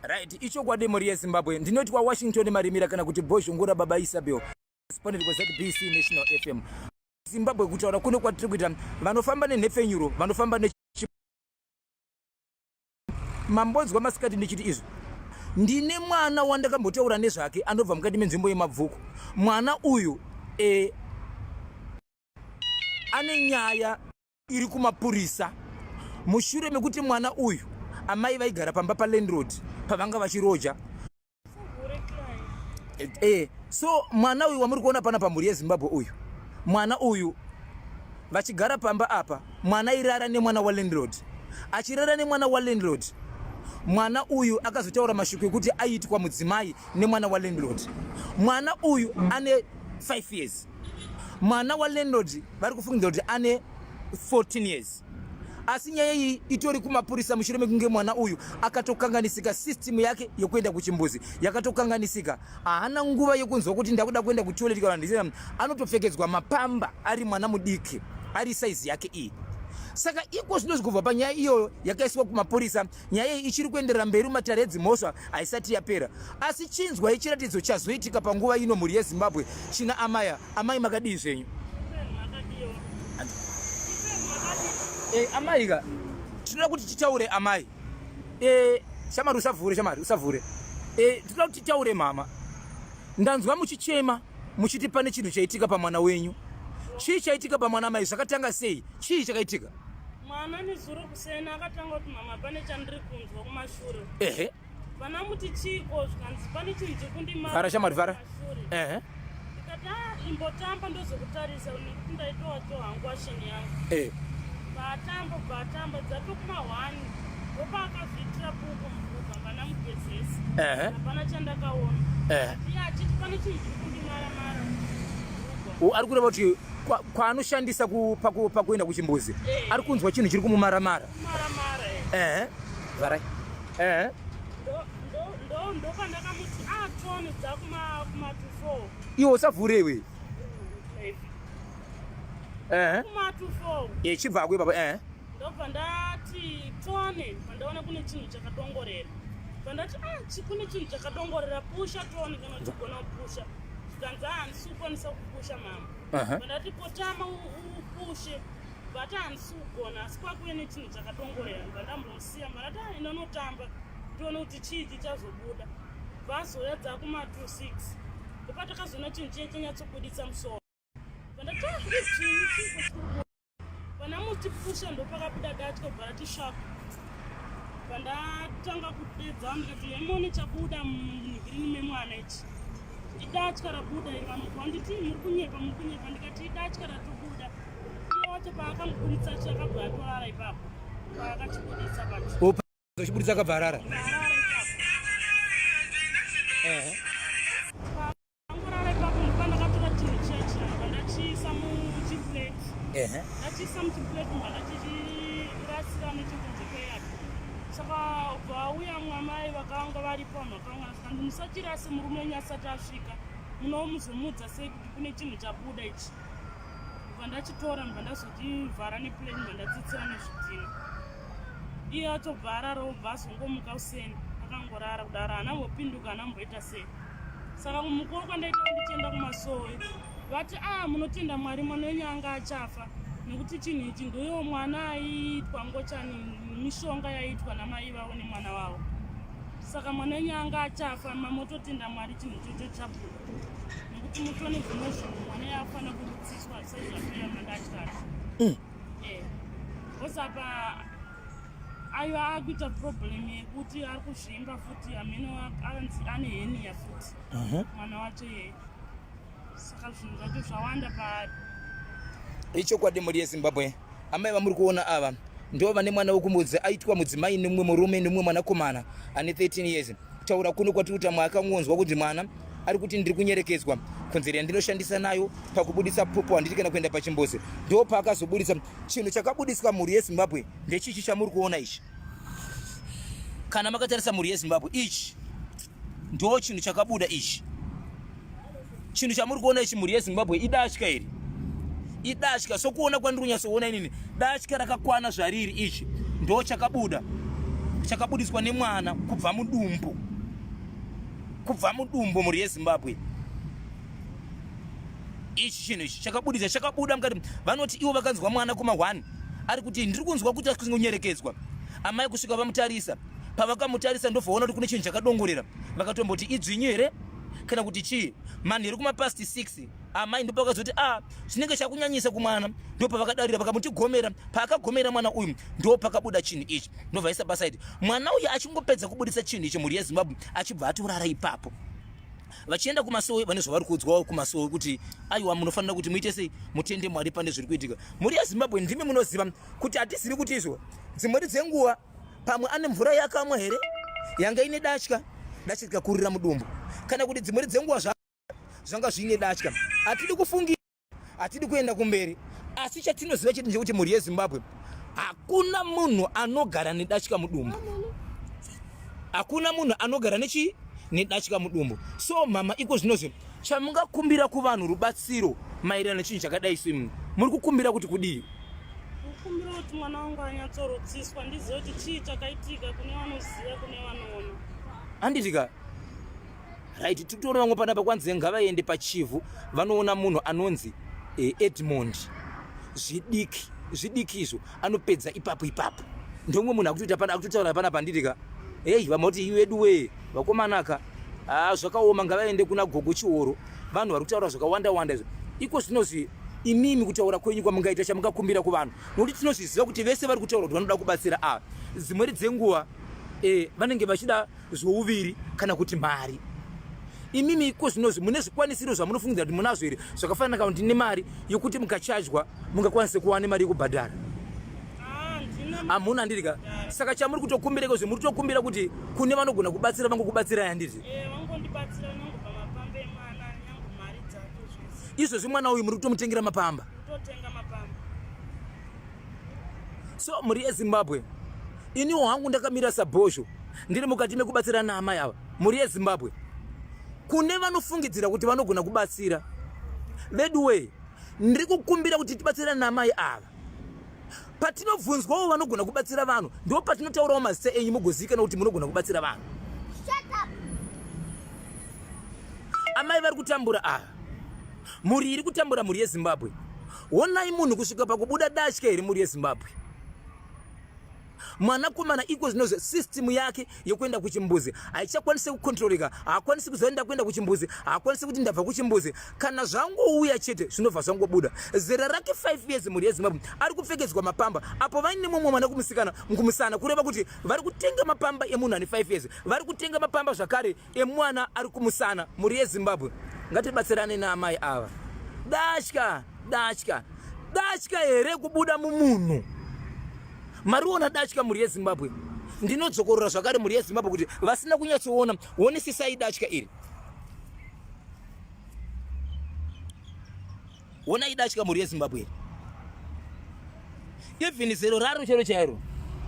Right, ichokwadi mhuri yeZimbabwe. Ndinoti kwaWashington Marimira kana kuti Bhozhongora Baba Isabel. Panel kwaZBC National FM. Zimbabwe kutaura kuno kwatiri kuita vanofamba nenhepfenyuro, vanofamba ne mambonzwa masikati ndichiti izvi ndine mwana wandakambotaura nezvake anobva mukati menzvimbo yemabvuku mwana uyu e, ane nyaya iri kumapurisa mushure mekuti mwana uyu amai vaigara pamba palandroad pavanga vachiroja eh, so mwana uyu wamuri kuona pana pamhuri yezimbabwe uyu mwana uyu vachigara pamba apa mwana airara nemwana walandlord achirara nemwana walandlord mwana uyu akazotaura mashoko ekuti aiitwa mudzimai nemwana walandlord mwana uyu ane 5 years mwana walandlord vari kufungidzira kuti ane 14 years asi nyaya iyi itori kumapurisa mushure mekunge mwana uyu akatokanganisika system yake yekuenda kuchimbuzi yakatokanganisika haana nguva yekunzwa kuti ndakuda kuenda kutoilet kana ndisina anotopfekedzwa mapamba ari mwana mudiki ari saizi yake iyi saka iko zvino zvikubva panyaya iyoyo yakaiswa kumapurisa nyaya iyi ichiri kuenderera mberi mumatare edzimhosva haisati yapera asi chinzwai chiratidzo chazoitika panguva ino mhuri yezimbabwe china amaya amai makadii zvenyu e, amai ka tinoda kuti titaure amai e, shamari usavhure shamari usavhure e, tinoda kuti titaure mama ndanzwa muchichema muchiti pane chinhu chaitika pamwana wenyu chii chaitika pamwana mai zvakatanga sei chii chakaitika mwana nezuro kuseni akatanga kuti mama pane chandiri kunzwa kumashure ehe vana muti chiiko zvikanzi pane chinhu chekundimavhara shamwari vhara ehe ndikati ah, imbotamba ndozokutarisa nekuti ndaitowacho hangu washeni yangu eh. Vatamba vatamba dzatokuma one ndopaakazviitira puko mubuka vana mugezesi hapana chandakaona iye achiti pane chinhu chiri kundimaramara ari kureva kuti kwaanoshandisa pakuenda kuchimbuzi eh. ari kunzwa chinhu chiri kumumaramara eh. vharai eh. ndopandakamuti atone ah, dzakuma 4 iwe usavhure iwe Eh. Eh, chibva ako ipapa eh. Ndobva ndati tone pandaona kune chinhu chakadongorera. Pandati ah kune chinhu chakadongorera pusha tone kana uchigona kupusha. Zvikanzi ah handisi kukwanisa kupusha mama. Pandati kotama upushe. Vati handisi kugona asi kwakuve nechinhu chakadongorera. Ndobva ndambomusiya ndati ah enda unotamba tione kuti chii chichazobuda. Vazouya dzakuma 26. Ndopatakazoona chinhu chiye chanyatsobuditsa musoro. Panamutipusha ndopakabuda datya bva rati shaku pandatanga kudedza ndikati hemone chabuda munhigirini memwana ichi idatya rabuda iri vanhu vanditi muri kunyepa muri kunyepa ndikati idatya ratobuda iye wacho paakangobuditsa chi akabva atorara ipapo paakachibuditsa pacho Zochibuditsa akabva arara. Ehe. Angorara ipapo ndakatora chinhu chiya chiya ndachiisa muchiplate. Ehe. Ndachiisa muchiplate ndakachirasira nechekunze kweyard. Saka vauya mwamai vakanga varipo vanhu vakanga zvikanzi musachirase murume wenyu asati asvika munomuzomuudza sei kuti kune chinhu chabuda ichi. Ndobva ndachitora ndobva ndazochivhara neplate ndobva ndatsitsira nezvidhina. Iye atobva arara obva azongomuka useni akangorara kudaro haana mbopinduka haana mboita sei. Saka kumukuru kwandaita ndichienda kumasowe vati a ah, munotenda Mwari mwana wenyu anga achafa nekuti chinhu ichi ndoyo mwana aiitwa ngochani mishonga yaiitwa namai vavo nemwana wavo saka mwana wenyu anga achafa mamototenda Mwari chinhu ichocho chabuda nekuti mutone zvimwe zvinhu mwana yafanira kurutsiswa sezvapera mandatyati mm. eh, osapa aiva akuita problem yekuti ari kuzvimba futi hameno anzi ane henia futi mhm. mwana wacho yeye saka zvinhu zvacho zvawanda paari ichokwadi mhuri yezimbabwe amai vamuri kuona ava ndo vane mwana wekumudzi aitwa mudzimai nemumwe murume nemumwe mwanakomana ane 13 years kutaura kuno kwatiri kuita mwakangonzwa kunzi mwana ari kuti ndiri kunyerekedzwa kunzira yandinoshandisa nayo pakubudisa pupu handiti kana kuenda pachimbuzi ndo paakazobudisa chinhu chakabudiswa mhuri yezimbabwe ndechichi chamuri kuona ichi kana makatarisa mhuri yezimbabwe ichi ndo chinhu chakabuda ichi chinhu chamuri kuona ichi mhuri yezimbabwe idatya iri idatya sokuona kwandiri kunyatsoona inini datya rakakwana zvariri ichi ndo chakabuda Chakabudiswa nemwana kubva mudumbu, kubva mudumbu, mhuri yeZimbabwe. Ichi chinhu ichi chakabudisa, chakabuda mukati. Vanoti ivo vakanzwa mwana kuma 1 ari kuti ndiri kunzwa kuti akunyerekedzwa. Amai kusvika vamutarisa, pavakamutarisa ndobvaona kuti kune chinhu chakadongorera. Vakatomboti idzvinyu here kana kuti chii. Manheru kumapast 6 amai ndopakazoti a ah, chinenge chakunyanyisa kumwana. Ndopavakadarira vakamuti gomera. Paakagomera mwana uyu ndopakabuda chinhu ichi, ndobvaisa pasaidi. Mwana uyu achingopedza kubudisa chinhu ichi, mhuri yeZimbabwe, achibva atorara ipapo. Vachienda kumasowe, vane zvavari kuudzwawo kumasowe kuti aiwa, munofanira kuti muite sei, mutende Mwari pane zviri kuitika. Mhuri yeZimbabwe, ndimi munoziva kuti hatizivi kuti izvo dzimweni dzenguva pamwe ane mvura yakamwa here yanga ine datya, datya rikakurira mudumbu, kana kuti dzimweni dzenguva zvanga zviine datya. Hatidi kufungira, hatidi kuenda kumberi, asi chatinoziva chete ndechekuti mhuri yeZimbabwe, hakuna munhu anogara nedatya mudumbu. Hakuna munhu anogara nechi nedatya mudumbu. So mama, iko zvinozvi chamungakumbira kuvanhu rubatsiro maererano nechinhu chakadai semu, muri kukumbira kuti kudii? Kukumbira kuti mwana wangu anyatsorotsiswa, ndizive kuti chii chakaitika, kune vanoziva, kune vanoona. Handitika right? Tikutoona vamwe panapa kwanzi ngavaende paChivhu vanoona munhu anonzi Edmond. Zvidiki zvidiki izvo anopedza ipapo ipapo. Ndomwe munhu akutoita pana akutotaura panapa, handitika? Hei, vamwe kuti iwedu wee vakomanaka, ah, zvakaoma, ngavaende kuna Gogo Chihoro. Vanhu vari kutaura zvakawanda wanda izvo. Iko zvinozvi imimi kutaura kwenyu kwamungaita, chamungakumbira kuvanhu, nokuti tinozviziva kuti vese vari kutaura kuti vanoda kubatsira ava, dzimweni dzenguva vanenge vachida zvouviri kana kuti mari. Imimi iko zvinozvi mune zvikwanisiro zvamunofungidzira kuti munazvo here zvakafanana, kana kuti nemari yokuti mukachajwa mungakwanise kuwana mari yekubhadhara? Hamuna, handirika? Saka chamuri kutokumbira iko muri kutokumbira kuti kune vanogona kubatsira vangokubatsirai, handiti? Vangondibatsira nyange pamapamba emwana, nyange mari dzake zvese. Izvozvi mwana uyu muri kutomutengera mapamba? Kutotenga mapamba. So mhuri yeZimbabwe, iniwo hangu ndakamira sabhozho, ndiri mukati mekubatsira naamai ava. Mhuri yeZimbabwe, kune vanofungidzira kuti vanogona kubatsira, veduwee, ndiri kukumbira kuti tibatsirane naamai ava. Patinobvunzwawo vanogona kubatsira vanhu, ndo patinotaurawo mazita enyu, mugozivikanwa kuti munogona kubatsira vanhu. Amai vari kutambura ava, mhuri iri kutambura. Mhuri yeZimbabwe, honai munhu kusvika pakubuda datya here, mhuri yeZimbabwe? Mwanakomana iko zvinozve system yake yekuenda kuchimbuzi haichakwanisi kukontroleka. Haakwanisi kuzoenda kuenda kuchimbuzi, haakwanisi kuti ndabva kuchimbuzi. Kana zvangouya chete zvinobva zvangobuda. Zera rake 5 years, mhuri yeZimbabwe, ari kupfekedzwa mapamba apo vaine mumwe mwana kumusikana kumusana, kureva kuti vari kutenga mapamba emunhu ane 5 years, vari kutenga mapamba zvakare emwana ari kumusana. Mhuri yeZimbabwe, ngatibatsirane naamai ava. Datya, datya, datya here kubuda mumunhu? Mariona datya, mhuri yeZimbabwe? Ndinodzokorora zvakare, mhuri yeZimbabwe, kuti vasina kunyatsoona, onesesai datya iri. Onai datya, mhuri yeZimbabwe iri. Even zero raro chero chairo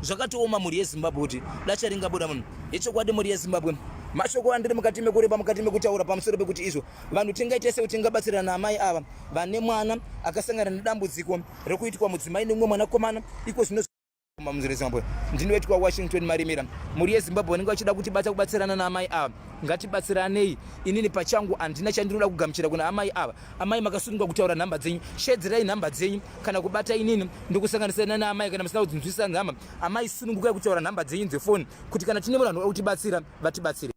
zvakatooma, mhuri yeZimbabwe, kuti datya ringabuda munhu yechokwadi. Mhuri yeZimbabwe, mashoko andiri mukati mekureba, mukati mekutaura pamusoro pekuti izvo vanhu tingaita sei kuti tingabatsirana naamai ava vane mwana akasangana nedambudziko rekuitwa mudzimai nemumwe mwanakomana iko zvino mhuri yeZimbabwe. Ndinoitwa Washington Marimira. Mhuri yeZimbabwe, vanenge vachida kutibata kubatsirana naamai ava, ngatibatsiranei. Inini pachangu handina chandinoda kugamuchira kuna amai ava. Amai, makasunungwa kutaura nhamba dzenyu, shedzirai nhamba dzenyu kana kubata inini ndokusanganisana naamai. Kana musina kudzinzwisisa nhamba, amai, sunungukai kutaura nhamba dzenyu dzefoni kuti kana tine munhu anoda kutibatsira, vatibatsire.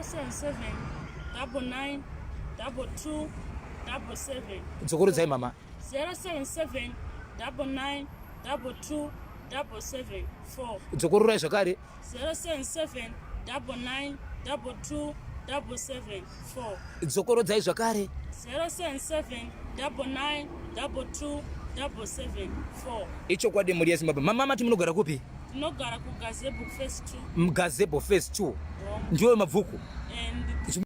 077 99 22 77. Dzokorodzai, mama. 077 99 22 77 4. Dzokororai zvakare. 077 99 22 77 4. Dzokorodzai zvakare. 077 99 22 77 4. Ichokwadi, mhuri yeZimbabwe. Mama, mati munogara kupi? Tinogara kuGazebo Phase 2. Mugazebo Phase 2, ndiwo Mabvuku? And